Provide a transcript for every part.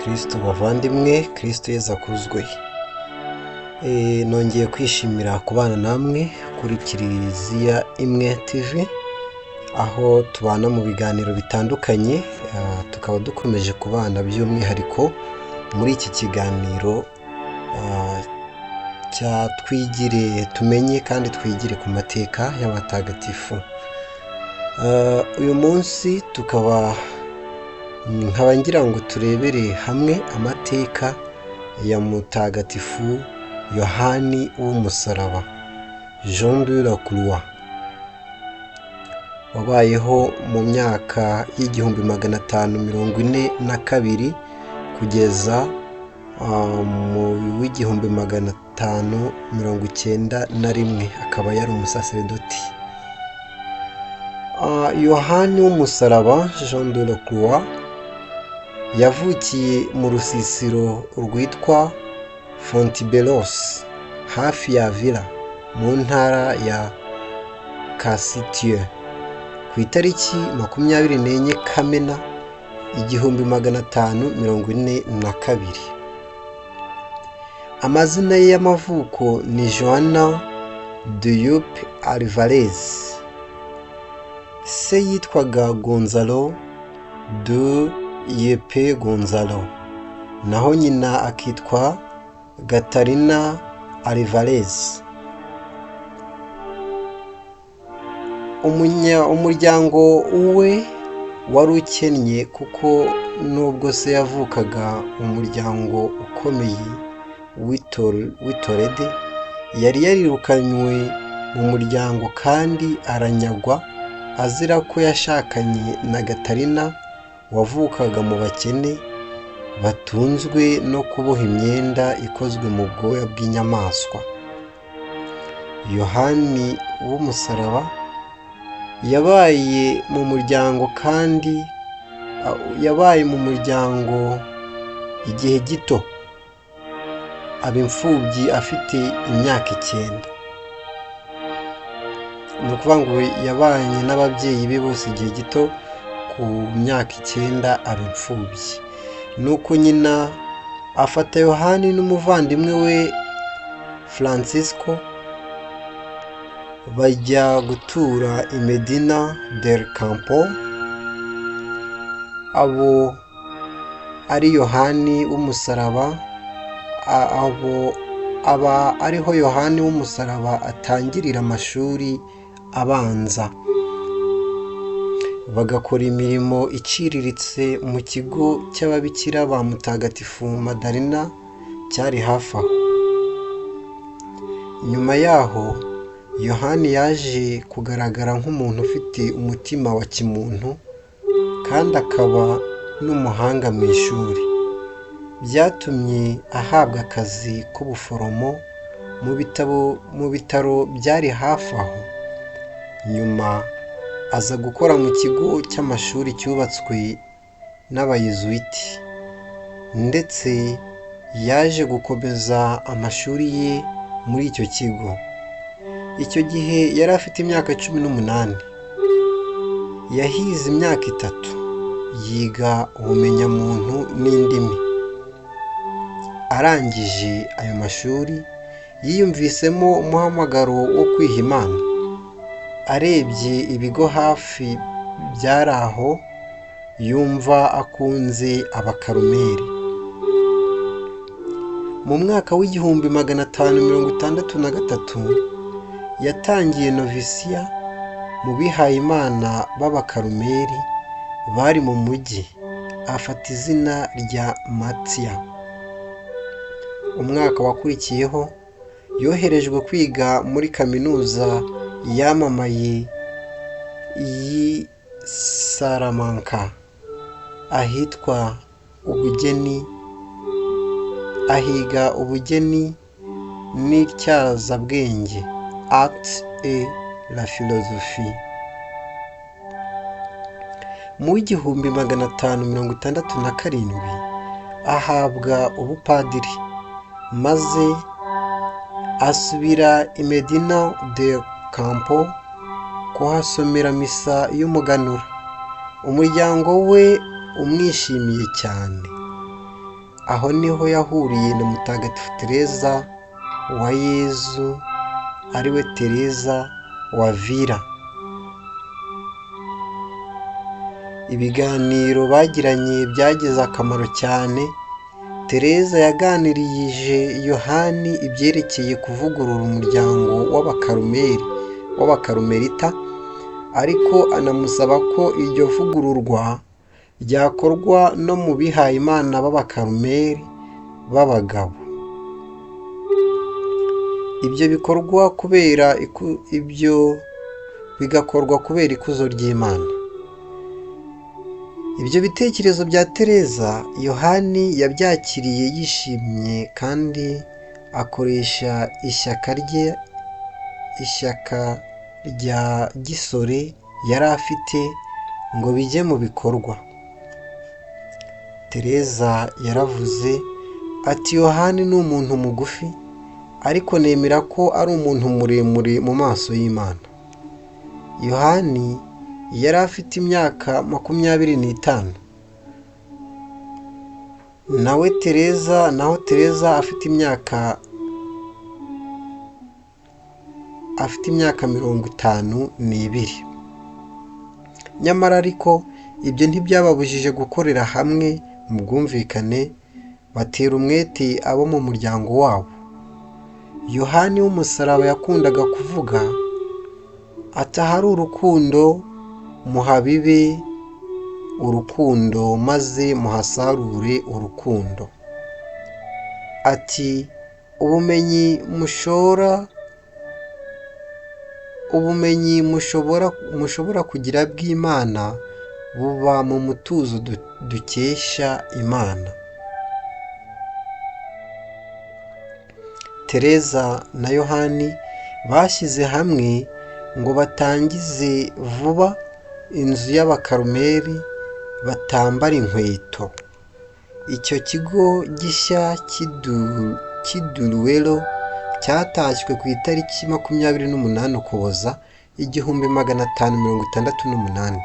Bakristo bavandimwe, Kristo Yezu akuzwe. Nongeye kwishimira kubana namwe kuri Kiliziya Imwe TV, aho tubana mu biganiro bitandukanye, tukaba dukomeje kubana by'umwihariko muri iki kiganiro cya twigire tumenye kandi twigire ku mateka y'abatagatifu. Uyu munsi tukaba nkaba ngira ngo turebere hamwe amateka ya Mutagatifu Yohani w'Umusaraba, Jean de la Croix, wabayeho mu myaka y'1542 kugeza mu w'1591, akaba yari umusaseredoti. Yohani w'Umusaraba, Jean de la Croix, yavukiye mu rusisiro rwitwa Fontibelos hafi ya Villa mu ntara ya Kasitiye ku itariki 24 Kamena 1542. Amazina ye y'amavuko ni Joana de Yupe Alvarez. Se yitwaga Gonzalo de Yepe Gonzalo, naho nyina akitwa Gatarina Alvarez. Umuryango we wari ukennye kuko nubwo se yavukaga mu muryango ukomeye w'i Torede, yari yarirukanywe mu muryango kandi aranyagwa azira ko yashakanye na Gatarina wavukaga mu bakene batunzwe no kuboha imyenda ikozwe mu bwoya bw'inyamaswa. Yohani w'Umusaraba yabaye mu muryango kandi yabaye mu muryango igihe gito, aba imfubyi afite imyaka 9. Ni ukuvuga ngo yabanye n'ababyeyi be bose igihe gito, ku myaka 9 aba imfubyi. Nuko nyina afata Yohani n'umuvandimwe we Francisco bajya gutura i Medina del Campo. Abo ari Yohani w'Umusaraba, abo aba ariho Yohani w'Umusaraba atangirira amashuri abanza, bagakora imirimo iciriritse mu kigo cy'ababikira ba Mutagatifu Madalena cyari hafi aho. Nyuma yaho Yohani yaje kugaragara nk'umuntu ufite umutima wa kimuntu kandi akaba n'umuhanga mu ishuri. Byatumye ahabwa akazi k'ubuforomo mu bitaro byari hafi aho. Nyuma aza gukora mu kigo cy'amashuri cyubatswe n'Abayezuwiti, ndetse yaje gukomeza amashuri ye muri icyo kigo. Icyo gihe yari afite imyaka 18. Yahize imyaka 3 yiga ubumenyamuntu n'indimi. Arangije ayo mashuri yiyumvisemo umuhamagaro wo kwiha Imana. Arebye ibigo hafi byari aho, yumva akunze Abakarumeli. Mu mwaka w'1563 yatangiye novisiya mu bihayimana b'Abakarumeli bari mu mujyi, afata izina rya Matiya. Umwaka wakurikiyeho yoherejwe kwiga muri kaminuza yamamaye y'i Salamanca ahitwa ubugeni, ahiga ubugeni n'ityazabwenge, Art et la philosophie. Mu 1567 ahabwa ubupadiri, maze asubira i Medina del Campo kuhasomera misa y'umuganura. Umuryango we umwishimiye cyane. Aho niho yahuriye na Mutagatifu Tereza wa Yezu, ariwe Tereza wa Vila. Ibiganiro bagiranye byagize akamaro cyane. Tereza yaganirije Yohani ibyerekeye kuvugurura umuryango w'Abakarumerita, ariko anamusaba ko iryo vugururwa ryakorwa no mu bihayimana b'Abakarumeli b'abagabo. Ibyo bigakorwa kubera ikuzo ry'Imana. Ibyo bitekerezo bya Tereza, Yohani yabyakiriye yishimye kandi akoresha ishyaka rya gisore yari afite ngo bijye mu bikorwa. Tereza yaravuze ati: "Yohani ni umuntu mugufi, ariko nemera ko ari umuntu muremure mu maso y'Imana." Yohani yari afite imyaka 25, nawe Tereza naho Tereza afite imyaka 52. Nyamara ariko ibyo ntibyababujije gukorera hamwe mu bwumvikane, batera umwete abo mu muryango wabo. Yohani w'umusaraba yakundaga kuvuga ati: "Ahari urukundo muhabibe urukundo, maze muhasarure urukundo." Ati: "Ubumenyi mushobora kugira bw'Imana buba mu mutuzo dukesha Imana." Tereza na Yohani bashyize hamwe ngo batangize vuba inzu y'Abakarumeli batambara inkweto. Icyo kigo gishya cy'i Duruwero cyatashywe ku itariki 28 Ukuboza 1568.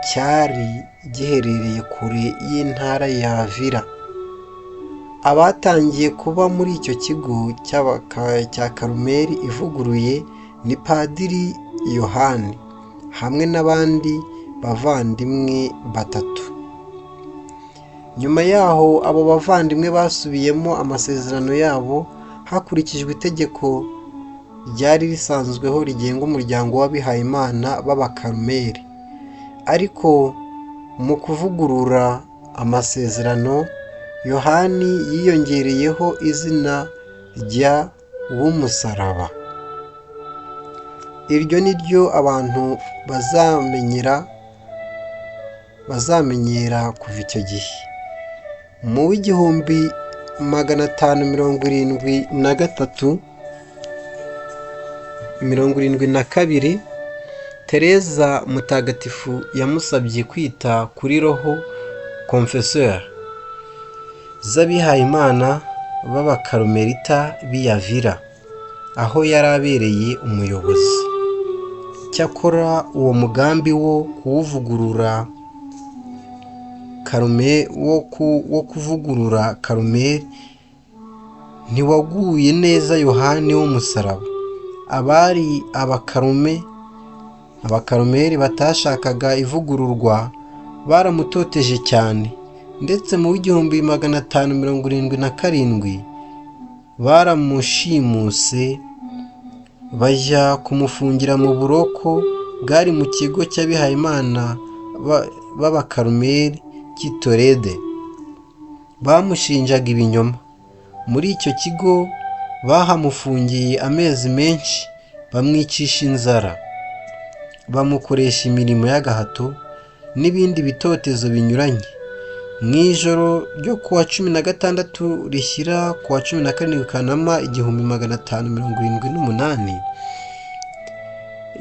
Cyari giherereye kure y'intara ya Vila. Abatangiye kuba muri icyo kigo cya Karumeli ivuguruye ni Padiri Yohani hamwe n'abandi bavandimwe batatu. Nyuma yaho abo bavandimwe basubiyemo amasezerano yabo hakurikijwe itegeko ryari risanzweho rigenga umuryango w'abihayimana b'Abakarumeli. Ariko mu kuvugurura amasezerano, Yohani yiyongereyeho izina rya Uw'umusaraba. Iryo ni ryo abantu bazamenyera kuva icyo gihe. Mu 1573 72, Tereza Mutagatifu yamusabye kwita kuri roho confesseur z'abihayimana b'Abakarumerita b'i Avila, aho yari abereye umuyobozi. Cyakora uwo mugambi wo kuwuvugurura wo kuvugurura Karumeli ntiwaguye neza Yohani w'umusaraba. Abari Abakarumeli batashakaga ivugururwa baramutoteje cyane, ndetse mu 1577 baramushimuse bajya kumufungira mu buroko bwari mu kigo cy'abihayimana b'Abakarumeli cy'i Torede. Bamushinjaga ibinyoma. Muri icyo kigo bahamufungiye amezi menshi, bamwicisha inzara, bamukoresha imirimo y'agahato n'ibindi bitotezo binyuranye. Mu ijoro ryo kuwa 16 rishyira kuwa 17 Kanama 1578,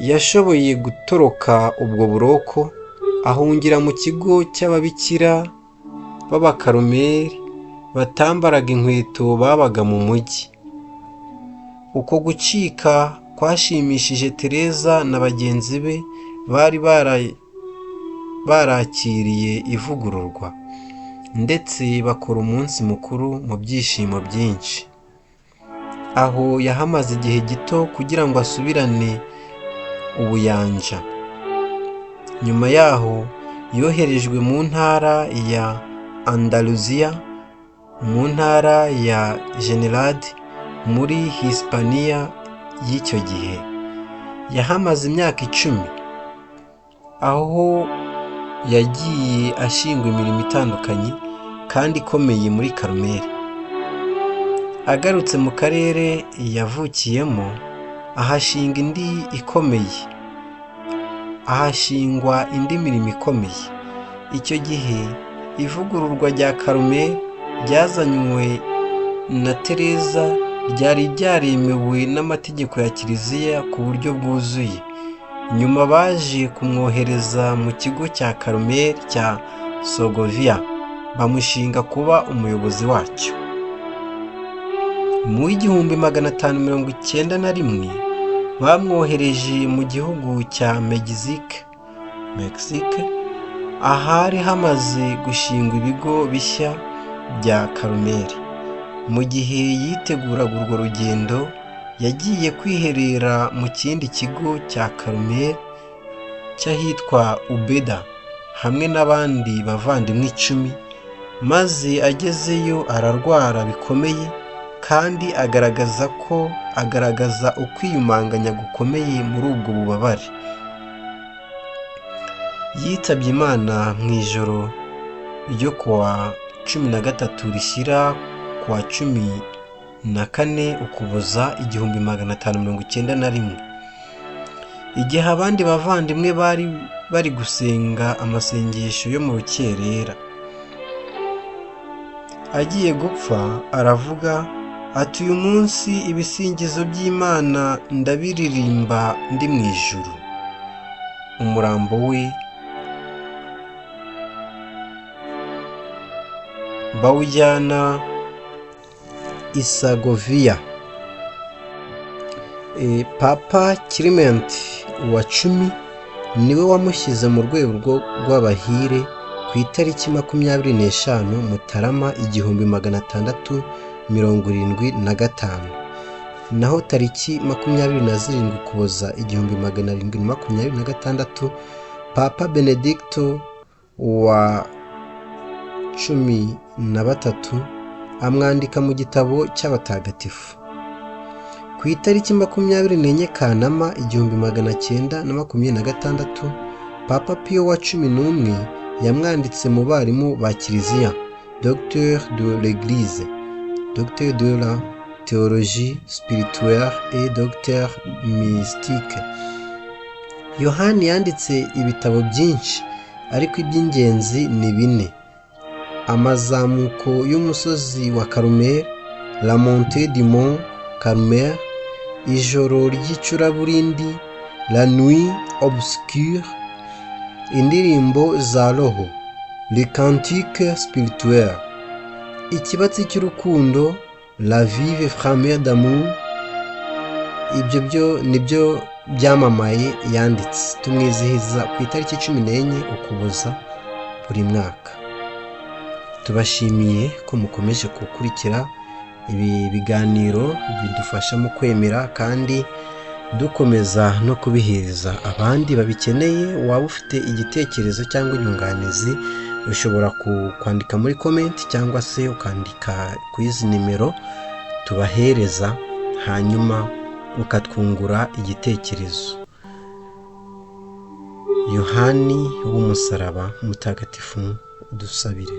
yashoboye gutoroka ubwo buroko, ahungira mu kigo cy'ababikira b'Abakarumeli batambaraga inkweto babaga mu mujyi. Uko gucika kwashimishije Tereza na bagenzi be bari barakiriye ivugururwa. ndetse bakora umunsi mukuru mu byishimo byinshi. Aho yahamaze igihe gito kugira ngo asubirane ubuyanja. Nyuma yaho yoherejwe mu ntara ya Andalusia, mu ntara ya Grenade muri Hispania y'icyo gihe. Yahamaze imyaka 10, aho yagiye ashingwa imirimo itandukanye kandi ikomeye muri Karumeli. Agarutse mu karere yavukiyemo, ahashinga indi ikomeye, ahashingwa indi mirimo ikomeye. Icyo gihe ivugururwa rya Karumeli ryazanywe na Tereza ryari ryaremewe n'amategeko ya Kiliziya ku buryo bwuzuye. Nyuma baje kumwohereza mu kigo cya Karumeli cya Sogovia, bamushinga kuba umuyobozi wacyo. Mu 1591 bamwohereje mu gihugu cya Mexique, ahari hamaze gushingwa ibigo bishya bya Karumeli. Mu gihe yiteguraga urwo rugendo, yagiye kwiherera mu kindi kigo cya Karumeli cy'ahitwa Ubeda hamwe n'abandi bavandimwe 10, maze agezeyo ararwara bikomeye kandi agaragaza ukwiyumanganya gukomeye muri ubwo bubabare. Yitabye Imana mu ijoro ryo kuwa 13 rishyira kuwa 14 Ukuboza 1591. Igihe abandi bavandimwe bari bari gusenga amasengesho yo mu rukerera, agiye gupfa aravuga ati: uyu munsi ibisingizo by'Imana ndabiririmba ndi mu ijuru. Umurambo we bawujyana i Segovia. Papa Clement wa 10 niwe wamushyize mu rwego rw'abahire ku itariki 25 Mutarama 1675, naho tariki 27 Ukuboza 1726 Papa Benedicto wa 13 amwandika mu gitabo cy'abatagatifu. Ku itariki 24 Kanama 1926 Papa Pio wa 11 yamwanditse mu barimu ba Kiliziya, Docteur de l'Église, Docteur de la Théologie spirituelle et Docteur mystique. Yohani yanditse ibitabo byinshi, ariko iby'ingenzi ni 4: Amazamuko y'umusozi wa Karumeli, La Montée du Mont Carmel, Ijoro ry'icuraburindi, La Nuit obscure, Indirimbo za roho, Les Cantiques spirituels, Ikibatsi cy'urukundo, La Vive Flamme d'amour. Ibyo byo nibyo byamamaye yanditse. Tumwizihiza ku itariki 14 Ukuboza buri mwaka. Tubashimiye ko mukomeje gukurikira ibi biganiro bidufasha mu kwemera kandi dukomeza no kubihereza abandi babikeneye. Waba ufite igitekerezo cyangwa inyunganizi, ushobora kwandika muri comment cyangwa se ukandika ku izi nimero tubahereza, hanyuma ukatwungura igitekerezo. Yohani w'umusaraba mutagatifu, udusabire.